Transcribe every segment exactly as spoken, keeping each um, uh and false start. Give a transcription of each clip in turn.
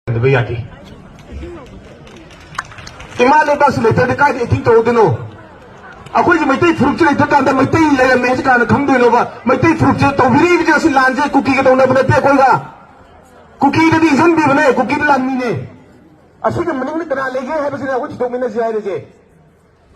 ꯌꯥꯗꯦ꯫ ꯏꯃꯥ ꯂꯩꯕꯥꯛꯁꯤ ꯂꯩꯇ꯭ꯔꯗꯤ ꯀꯥꯏꯗ acting ꯇꯧꯔꯨꯗꯣꯏꯅꯣ? ꯑꯩꯈꯣꯏꯒꯤ ꯃꯩꯇꯩ ꯐꯨꯔꯨꯞꯁꯤ ꯂꯩꯇ꯭ꯔꯀꯥꯟꯗ ꯃꯩꯇꯩ ꯂꯩꯔꯝꯃꯦ ꯍꯥꯏꯁꯤ ꯀꯅꯥꯅ ꯈꯪꯗꯣꯏꯅꯣꯕ? ꯃꯩꯇꯩ ꯐꯨꯔꯨꯞꯁꯦ ꯇꯧꯕꯤꯔꯛꯏꯕꯁꯦ ꯑꯁꯤ ꯂꯥꯟꯁꯦ ꯀꯨꯀꯤꯒ ꯇꯧꯅꯕ ꯅꯠꯇꯦ ꯑꯩꯈꯣꯏꯒ꯫ ꯀꯨꯀꯤꯗꯗꯤ ꯏꯟꯁꯤꯟꯕꯤꯕꯅꯦ, ꯀꯨꯀꯤꯗ ꯂꯥꯟꯃꯤꯅꯦ꯫ ꯑꯁꯤꯒꯤ ꯃꯅꯤꯡꯗ ꯀꯅꯥ ꯂꯩꯒꯦ ꯍꯥꯏꯕꯁꯤꯅ ꯑꯩꯈꯣꯏ ꯊꯤꯗꯣꯛꯃꯤꯟꯅꯁꯤ ꯍꯥꯏꯔꯤꯁꯦ꯫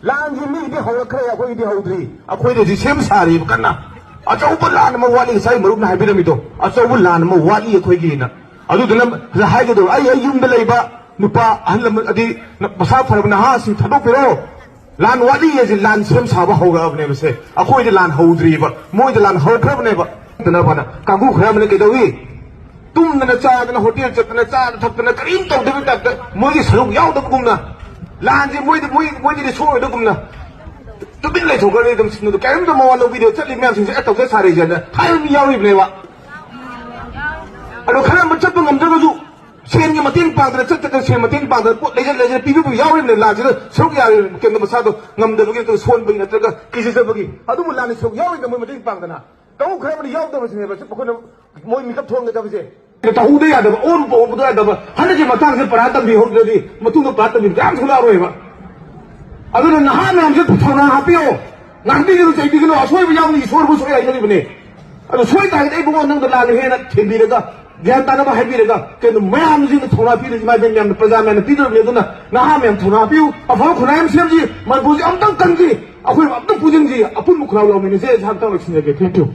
ꯂꯥꯟꯁꯤ ꯃꯤꯒꯤꯗꯤ ꯍꯧꯔꯛꯈ꯭ꯔꯦ, ꯑꯩꯈꯣꯏꯒꯤꯗꯤ ꯍꯧꯗ꯭ꯔꯤ꯫ ꯑꯩꯈꯣꯏꯗ ꯍꯧꯖꯤꯛ ꯁꯦꯝ ꯁꯥꯔꯤꯕ ꯀꯟꯅ꯫ ꯑꯆꯧꯕ ꯂꯥꯟ ꯑꯃ ꯋꯥꯠꯂꯤ, ꯉꯁꯥꯏ ꯃꯔꯨꯞꯅ ꯍꯥꯏꯕꯤꯔꯝꯃꯤꯗꯣ, ꯑꯆꯧꯕ ꯂꯥꯟ ꯑꯃ ꯋꯥꯠꯂꯤ ꯑꯩꯈꯣꯏꯒꯤꯅ꯫ ꯑꯗꯨꯗꯨꯅ ꯍꯥꯏꯒꯗꯧꯕ, ꯑꯩ, ꯑꯩ ꯌꯨꯝꯗ ꯂꯩꯕ ꯅꯨꯄꯥ ꯑꯍꯜ ꯂꯃꯟ, ꯑꯗꯤ ꯃꯁꯥ ꯐꯔꯕ ꯅꯍꯥꯁꯤꯡ ꯊꯥꯗꯣꯛꯄꯤꯔꯣ꯫ ꯂꯥꯟ ꯋꯥꯠꯂꯤ ꯍꯥꯏꯁꯦ, ꯂꯥꯟ ꯁꯦꯝ ꯁꯥꯕ ꯍꯧꯔꯛꯑꯕꯅꯦꯕ ꯁꯦ꯫ ꯑꯩꯈꯣꯏꯗꯤ ꯂꯥꯟ ꯍꯧꯗ꯭ꯔꯤꯕ, ꯃꯣꯏꯗꯤ ꯂꯥꯟ ꯍꯧꯈ꯭ꯔꯕꯅꯦꯕ꯫ ꯑꯗꯨꯅ ꯐꯅ ꯀꯥꯡꯕꯨ ꯈꯔ ꯑꯃꯅ ꯀꯩꯗꯧꯏ? ꯇꯨꯝꯗꯅ ꯆꯥꯗꯅ, ꯍꯣꯇꯦꯜ ꯆꯠꯇꯅ ꯆꯥꯗꯅ ꯊꯛꯇꯅ ꯀꯔꯤꯝ ꯇꯧꯗꯕꯩ ꯇꯥꯏꯞꯇ, ꯃꯣꯏꯒꯤ ꯁꯔꯨꯛ ꯌꯥꯎꯗꯕꯒꯨꯝꯅ, ꯂꯥꯟꯁꯦ ꯃꯣꯏꯗꯤ, ꯃꯣꯏ, ꯃꯣꯏꯗꯗꯤ ꯁꯣꯛꯑꯣꯏꯗꯕꯒꯨꯝꯅ ꯇꯨꯃꯤꯟ ꯂꯩꯊꯣꯛꯈ꯭ꯔꯅꯤ꯫ ꯑꯗꯨꯝ ꯁꯤꯡꯗꯨ ꯀꯔꯤꯝꯇ ꯃꯋꯥ ꯂꯧꯕꯤꯗꯦ, ꯆꯠꯂꯤ ꯃꯌꯥꯝꯁꯤꯡꯁꯦ ꯑꯦ ꯇꯧꯖ ꯁꯥꯔꯤꯁꯦꯅ ꯍꯥꯏꯕ ꯃꯤ ꯌꯥꯎꯔꯤꯕꯅꯦꯕ꯫ ꯑꯗꯣ ꯈꯔ ꯑꯃ ꯆꯠꯄ ꯉꯝꯗ꯭ꯔꯒꯁꯨ ꯁꯦꯟꯒꯤ ꯃꯇꯦꯡ ꯄꯥꯡꯗꯅ, ꯆꯠꯇꯅ ꯁꯦꯟ ꯃꯇꯦꯡ ꯄꯥꯡꯗꯅ, ꯄꯣꯠ ꯂꯩꯖ ꯂꯩꯖ ꯄꯤꯕꯕꯨ ꯌꯥꯎꯔꯤꯕꯅꯦ꯫ ꯂꯥꯟꯁꯤꯗ ꯁꯔꯨꯛ ꯌꯥꯔꯤꯕ ꯀꯩꯅꯣ, ꯃꯁꯥꯗꯣ ꯉꯝꯗꯕꯒꯤ ꯅꯠꯇ꯭ꯔꯒ ꯁꯣꯟꯕꯒꯤ ꯅꯠꯇ꯭ꯔꯒ ꯀꯤꯖꯖꯕꯒꯤ, ꯑꯗꯨꯕꯨ ꯂꯥꯟꯅ ꯁꯔꯨꯛ ꯌꯥꯎꯔꯤꯕꯅꯦ ꯃꯣꯏ ꯃꯇꯦꯡ ꯄꯥꯡꯗꯅ꯫ ꯇꯧ ꯈꯔ ꯑꯃꯗꯤ ꯌꯥꯎꯗꯕꯁꯤꯅꯦꯕ ꯁꯤ ꯑꯩꯈꯣꯏꯅ ꯃꯣꯏ ꯃꯤꯀꯞ ꯊꯣꯛꯍꯟꯒꯗꯕꯁꯦ꯫ ꯇꯧꯍꯧꯗ ꯌꯥꯗꯕ, ꯑꯣꯟꯕ ꯑꯣꯟꯕꯗ ꯌꯥꯗꯕ꯫ ꯍꯟꯗꯛꯀꯤ ꯃꯇꯥꯡꯁꯦ ꯄꯔꯥ ꯇꯝꯕꯤꯍꯧꯗ꯭ꯔꯗꯤ ꯃꯇꯨꯡꯗ ꯄꯔꯥ ꯇꯝꯕꯤꯕ ꯀꯌꯥꯝ ꯊꯣꯛꯂꯛꯑꯔꯣꯏꯕ꯫ ꯑꯗꯨꯅ ꯅꯍꯥ ꯃꯌꯥꯝꯁꯦ ꯊꯧꯅꯥ ꯍꯥꯞꯄꯤꯌꯣ, ꯉꯥꯡꯕꯤꯒꯅꯨ, ꯆꯩꯕꯤꯒꯅꯨ꯫ ꯑꯁꯣꯏꯕ ꯌꯥꯎꯅꯤ, ꯏꯁꯣꯔꯕꯨ ꯁꯣꯏ ꯍꯥꯏꯅꯔꯤꯕꯅꯦ꯫ ꯑꯗꯣ ꯁꯣꯏ ꯇꯥꯔꯒꯗꯤ ꯑꯩ ꯏꯕꯨꯡꯉꯣ ꯅꯪꯗ ꯂꯥꯟꯅ ꯍꯦꯟꯅ ꯊꯦꯝꯕꯤꯔꯒ, ꯒ꯭ꯌꯥꯟ ꯇꯥꯅꯕ ꯍꯥꯏꯕꯤꯔꯒ, ꯀꯩꯅꯣ ꯃꯌꯥꯝꯁꯤꯡꯅ ꯊꯧꯅꯥ ꯄꯤꯔꯤꯁꯤ, ꯏꯃꯥ ꯏꯕꯦꯟ ꯃꯌꯥꯝꯅ, ꯄ꯭ꯔꯖꯥ ꯃꯌꯥꯝꯅ ꯄꯤꯗꯧꯔꯕꯅꯤ꯫ ꯑꯗꯨꯅ ꯅꯍꯥ ꯃꯌꯥꯝ ꯊꯧꯅꯥ ꯍꯥꯞꯄꯤꯌꯨ, ꯑꯐꯕ ꯈꯨꯟꯅꯥꯏ ꯑꯃ ꯁꯦꯝꯁꯤ, ꯃꯅꯤꯄꯨꯔꯁꯤ ꯑꯃꯨꯛꯇꯪ ꯀꯟꯁꯤ, ꯑꯩꯈꯣꯏ ꯑꯃꯨꯛꯇꯪ ꯄꯨꯟꯁꯤꯟꯁꯤ, ꯑꯄꯨꯟꯕ ꯈꯨꯔꯥꯎ ꯂꯧꯃꯤꯟꯅꯁꯤ꯫ ꯑꯩ ꯍꯟꯇꯛ ꯂꯣꯏꯁꯤꯟꯖꯒꯦ꯫ Thank you꯫